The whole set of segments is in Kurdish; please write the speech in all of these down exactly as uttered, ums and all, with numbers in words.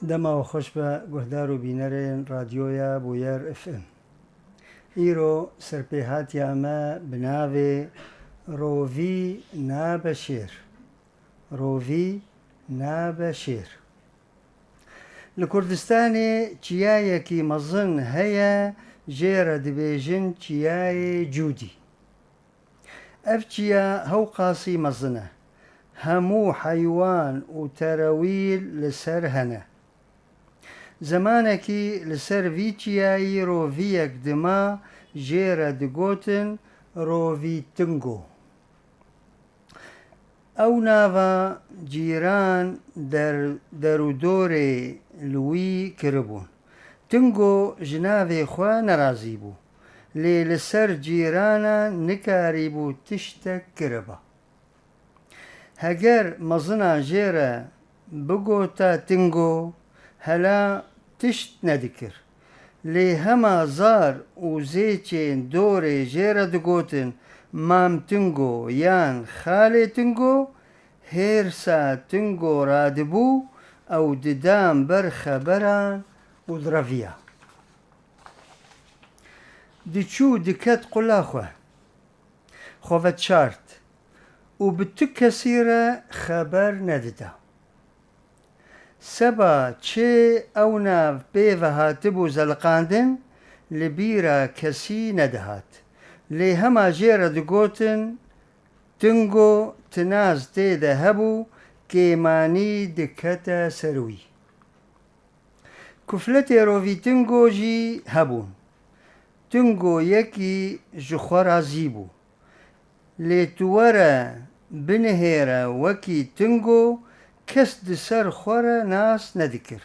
Dema we xweş be guhdar û bînerên Radyoya Bûyer F M. Îro serpêhatiya me bi navê Rovî nabe şêr. Rovî nabe şêr. Li Kurdistanê çiyayekî mezin heye, jê re dibêjin Çiyayê Cûdî. Ev çiya hewqasî mezin e. Hemû heywan û terewîl li ser hene. Zemanekî li ser vî çiyayî roviyek dima, jê re digotin Rovî Tingo. Ew nava cîran der, derûdorê li wî kiribûn. Tingo ji navê xwe nerazî bû. Lê li ser cîrana nikarîbû tiştek kiriba. Heger mezinan jê re bigota Tingo, hela tişt nedikir. Lê hema zar û zêçên dorê jê re digotin Mam Tingo yan Xalê Tingo, hêrsa Tingo radibû, ew didan ber xeberan û direviya. Diçû diket qula xwe, xwe vedişart û bi tu kesî re xeber nedida. Seba çi ew nav pê ve hatibû zeliqandin, li bîra kesî nedihat. Lê hema jê re digotin, Tingo tinas tê de hebû, kêmanî dikete ser wî. Kufletê Rovî Tingo jî hebûn. Tingo yekî ji xwe razî bû. Lê tu were binihêre wekî Tingo, kes di ser xwe re nas nedikir.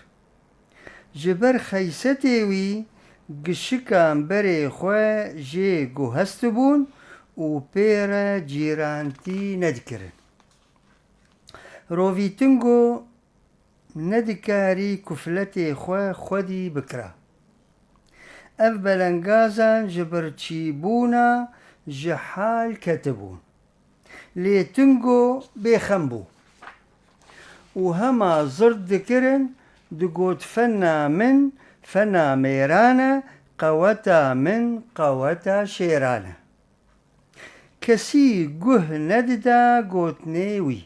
Ji ber xeysetê wî gişikan berê xwe jê guhestibûn û pê re cîrantî nedikirin. Rovî Tingo nedikarî kufletê xwe xwedî bikira. Ev belengazan ji birçîbûna ji hal ketibûn. Lê Tingo bêxem bû û hema zird dikirin, digot, Fena min fena mêran e, qeweta min qeweta şêran e. Kesî guh nedida gotinê wî.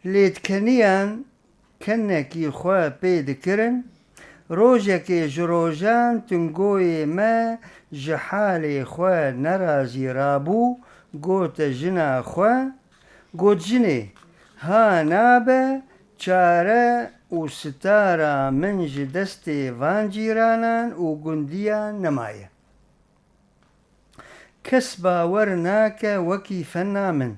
Lêdikeniyan kenekî xwe pê dikirin. Rojekê ji rojan Tingoyê me ji halê xwe nerazî rabû, gote jina xwe, got, Jinê, ha nabe çare û sitara min ji destê van cîranan û gundiyan nemaye. Kes bawer nake wekî fena min.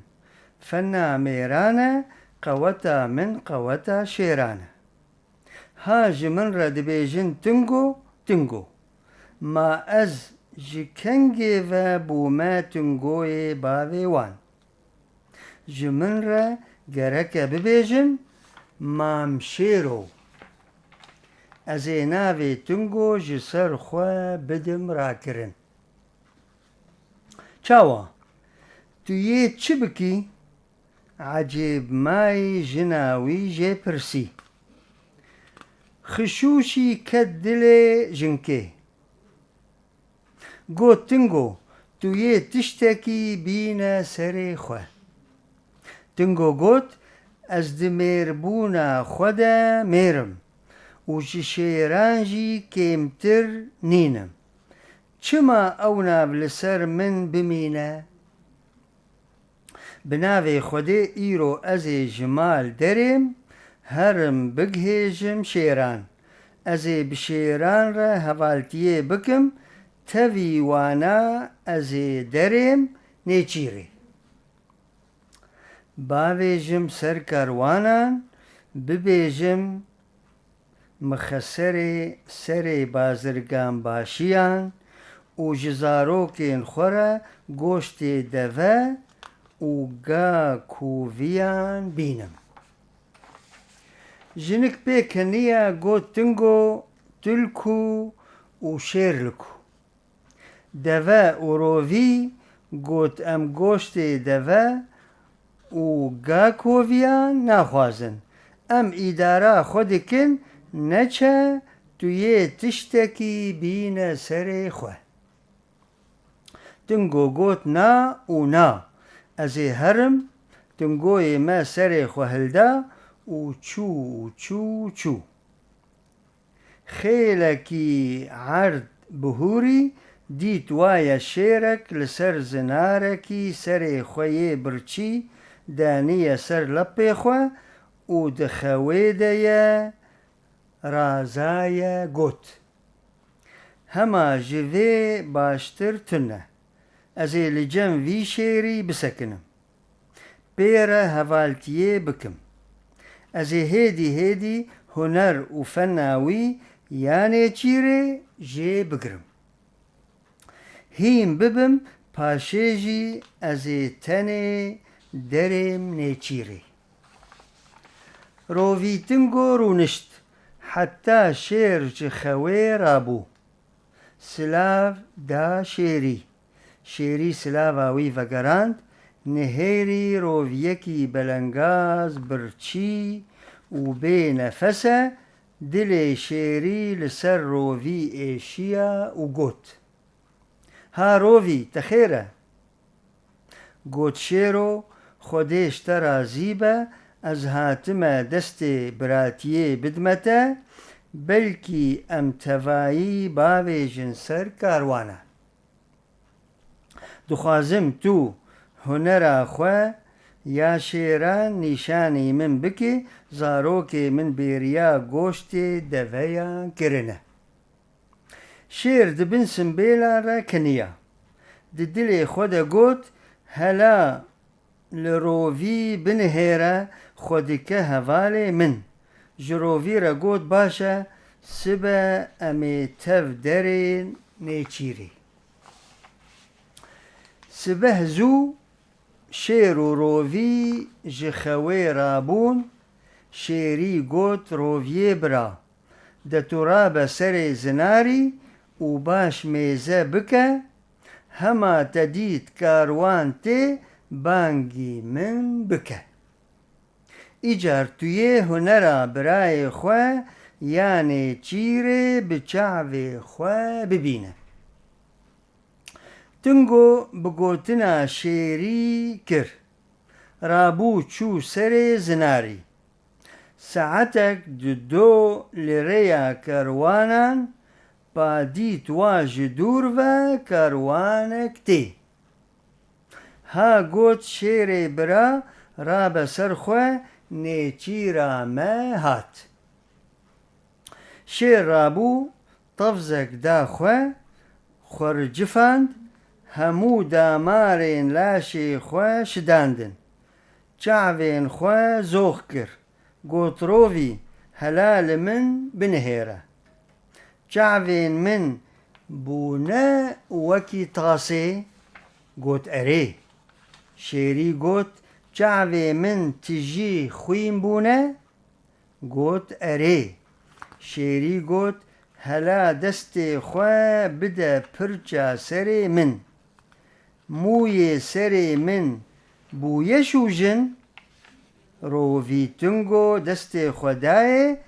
Fena mêran e, qeweta min qeweta şêran e. Ha ji min re dibêjin Tingo, Tingo. Ma ez ji kengê ve bûme Tingoyê bavê wan? Ji min re gereke bibêjin Mam Şêro. Ez ê navê Tingo ji ser xwe bidim rakirin. Çawa? Tu yê çi bikî? Ecêbmayî jina wî jê pirsî. Xişûşî ket dilê jinkê. Got, Tingo, tu yê tiştekî bîne serê xwe. Tingo got, Ez di mêrbûna xwe de mêr im û ji şêran jî kêmtir nînim. Çima ew nav li ser min bimîne? Bi navê Xwedê îro ez ê ji mal derêm, herim bigihêjim şêran. Ez ê bi şêran re hevaltiyê bikim, tevî wana ez ê derêm nêçîrê. Bavêjim ser kerwanan, bibêjim, Mixeserê serê bazirgan başiyan û ji zarokên xwe re goştê deve û ga koviyan bînim. Jinik pê keniya got, Tingo, tu li ku û şêr li ku? Deve û rovî got, Em goştê deve û ga koviyan naxwazin. Em îdara xwe dikin, neçe tu yê tiştekî bîne serê xwe. Tingo got, na û na. Ez ê herim. Tingoyê me serê xwe hilda û çû û çû û çû. Xêlekî erd bihûrî, dît waye şêrek li ser zinarekî serê xwe yê birçî daniye ser lepê xwe û di xewê de ye, razaye got, hema ji vê baştir tune. Ez ê li cem vî şêrî bisekinim. Pê re hevaltiyê bikim. Ez ê hêdî hêdî huner û fena wî ya nêçîrê jê bigrim. Hîn bibim, paşê jî ez ê tenê derêm nêçîrê. Rovî Tingo rûnişt, heta şêr ji xewê rabû. Silav da şêrî. Şêrî silava wî vegerand, nihêrî roviyekî belengaz, birçî û bê nefes e, dilê şêrî li ser rovî êşiya û got, ha rovî, te xêr e? Got şêro, Xwedê ji te razî be, ez hatime destê biratiyê bidime te, belkî em tevayî bavêjin ser karwana. Dixwazim tu hunera xwe ya şêran nîşanî min bikî, zarokê min bêriya goştê deveyan kirine. Şêr di bin simbêlan re keniya. Di dilê xwe de got, hela li rovî binihêre, xwe dike hevalê min. Ji rovî re got, baş e, sibe em ê tev derê nêçîrê. Sibeh zû şêr û rovî ji xewê rabûn, şêrî got, roviyê bira, de tu rabe serê zinarî û baş mêze bike, hema te dît karwan tê, bangî min bike. Îcar tu yê hunera birayê xwe ya nêçîrê bi çavê xwe bibîne. Tingo bi gotina şêrî kir. Rabû çû serê zinarî. Saetek di do li rêya kerwanan pa dît wa ji dûr ve kerwanek tê. Ha got, şêrê bira, rabe ser xwe, nêçîra me hat. Şêr rabû, tevzek da xwe, xwe ricifand, hemû damarên laşê xwe şidandin. Çavên xwe zox kir. Got, rovî, hela li min binihêre. Çavên min bûne wekî tasê? Got, erê. Şêrî got, çavê min tijî xwîn bûne? Got, erê. Şêrî got, hela destê xwe bide pirça serê min. Mûyê serê min bûye şûjin? Rovî Tingo destê xwe dayê,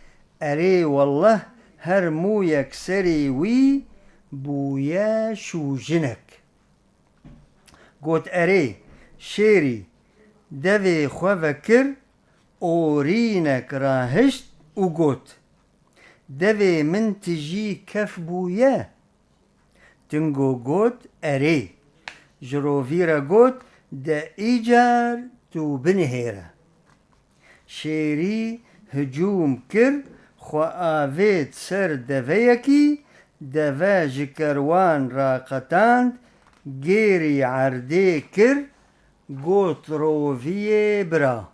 erê, wellah, her mûyek serê wî bûye şûjinek. Got, erê, şêrî devê xwe vekir, orînek rahişt û got, devê min tijî kef bûye? Tingo got, erê. Ji rovî re got, de îcar tu binihêre. Şêrî hicûm kir, xwe avêt ser deveyekî, deve ji kerwan raqetand, gêrî erdê kir, got, roviyê bira,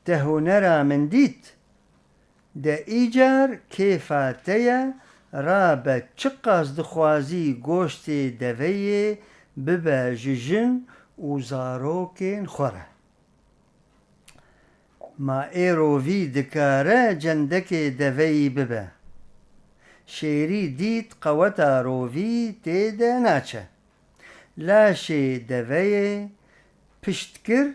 te hunera min dît. De îcar kêfa te ye, rabe çiqas dixwazî goştê deveyê bibe ji jin û zarokên xwe re. Ma ê rovî dikare cendekê deveyî bibe? Şêrî dît qeweta rovî tê de naçe. Laşê deveyê pişt kir,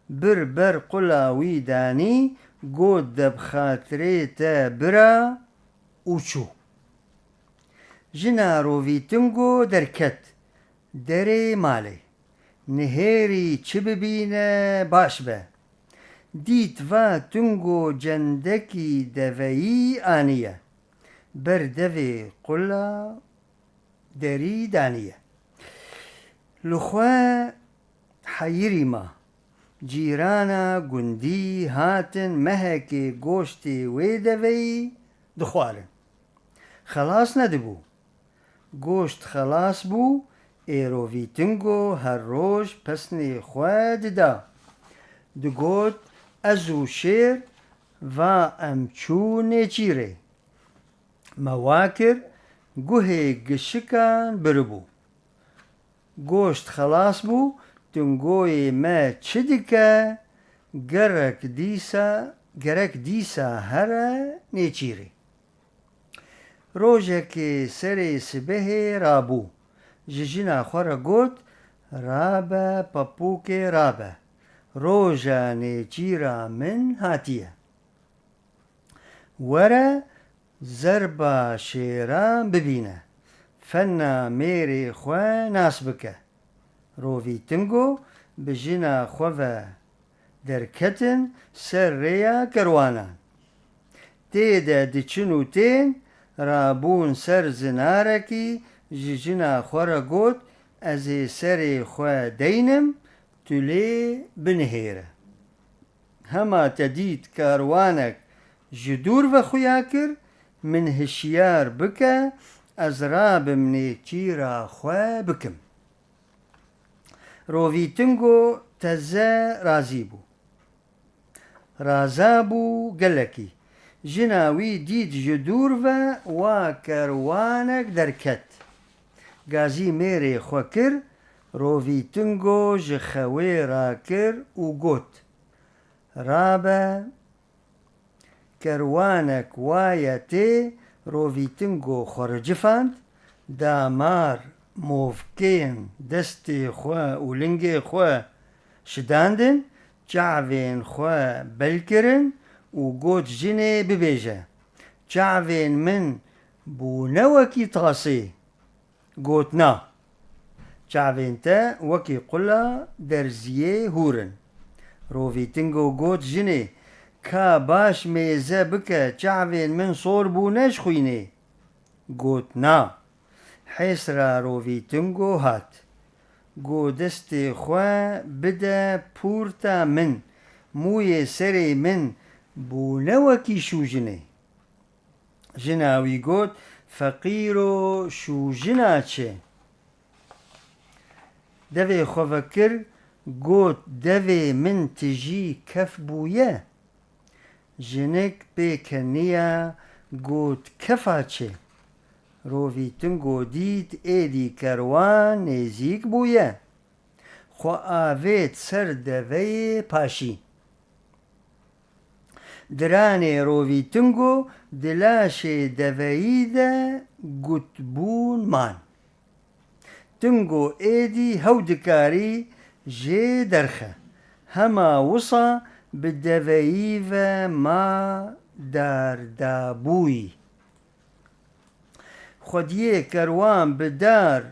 bir ber qula wî danî, got, de bi xatirê te bira û çû. Jina Rovîtingo derket derê malê. Nihêrî çi bibîne baş be. Dît va Tingo cendekî deveyî aniye. Ber devê qula derî daniye. Li xwe heyirî ma. Cîrana gundî hatin mehekê goştê wê deveyî dixwarin. Xelas nedibû. Goşt xelas bû, ê Rovîtingo her roj pesnê xwe dida. Digot, ez û şêr va em çûn nêçîrê. Me wa kir, guhê gişikan biribû. Goşt xelas bû, Tingoyê me çi dike, gerek dîsa, gerek dîsa here nêçîrê. Rojekê serê sibehê rabû. Ji jina xwe re got, rabe, papûkê rabe. Roja nêçîra min hatiye. Were zerba şêran bibîne. Fena mêrê xwe nas bike. Rovîtingo bi jina xwe ve derketin ser rêya kerwanan. Tê de diçin û tên, rabûn ser zinarekî, ji jina xwe re got, ez ê serê xwe deynim, tu lê binihêre. Hema te dît karwanek ji dûr ve xuya kir, min hişyar bike, ez rabim nêçîra xwe bikim. Rovîtingo teze razî bû. Raza bû gelekî. Jina wî dît ji dûr ve wa kerwanek derket. Gazî mêrê xwe kir, Rovîtingo ji xewê rakir û got, rabe, kerwanek waye tê, Rovîtingo xwe ricifand, damar movkên destê xwe û lingê xwe şidandin, çavên xwe bel kirin û got, jinê bibêje, çavên min bûne wekî tasê. Got, na. Çavên te wekî qula derziyê hûr in. Rovîtingo got, jinê, ka baş mêze bike, çavên min sor bûne ji xwînê. Got, na. Hêsra Rovîtingo hat. Got, destê xwe bide pûrta min, mûyê serê min bûne wekî şûjinê. Jina wî got, feqîro, şûjina çi? Devê xwe vekir, got, devê min tijî kef bûye. Jinik pê keniya, got, kefa çi? Rovîtingo dît êdî kerwan nêzîk bûye. Xwe avêt ser deveyê paşî. Diranê Rovîtingo di laşê deveyî de gutbûn man. Tingo êdî hew dikarî jê derxe. Hema wisa bi deveyî ve ma dardabûyî. Xwediyê kerwan bi dar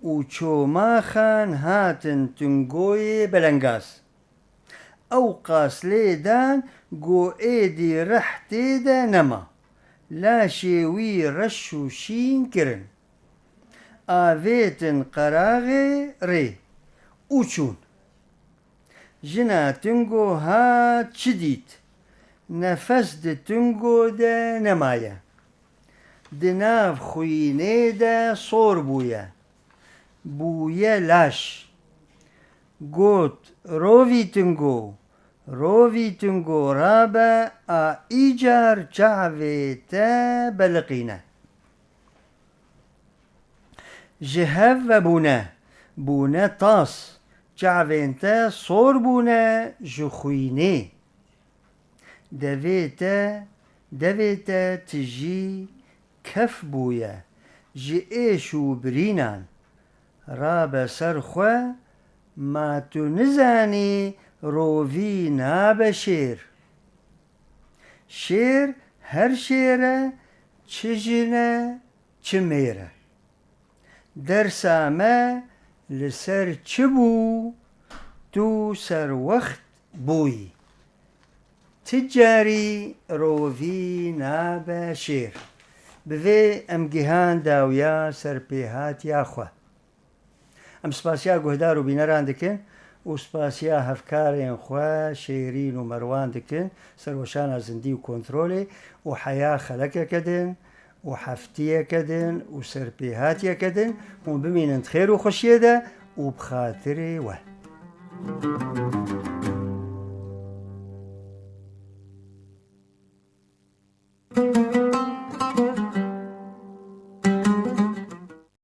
û çomaxan hatin Tingoyê belengaz. Ew qas lê dan ku êdî rih tê de nema. Laşê wî reş û şîn kirin. Avêtin qeraxê rê û çûn. Jina Tingo hat çi dît? Nefes di Tingo de nemaye. Di nav xwînê de sor bûye. Bûye laş. Got, rovî Tingo, rovî Tingo rabe, a îcar çavê te beliqîne. Ji hev vebûne, bûne tas, çavên te sor bûne ji xwînê. Devê te, devê te tijî kef bûye, ji êş û birînan. Rabe ser xwe, ma tu nizanî rovî nabe şêr. Şêr her şêr e, çi jin e, çi mêr e. Dersa me li ser çi bû, tu serwext bûyî. Ti carî rovî nabe şêr. Bi vê em gihan dawiya serpêhatiya xwe. Em spasiya guhdar û bîneran dikin û spasiya hevkarên xwe Şêrîn û Merwan dikin, serweşana zindî û kontrolê û heya xelekeke din û heftiyeke din û serpêhatiyeke din. Hûn bimînin di xêr û xweşiyê de û bi xatirê we.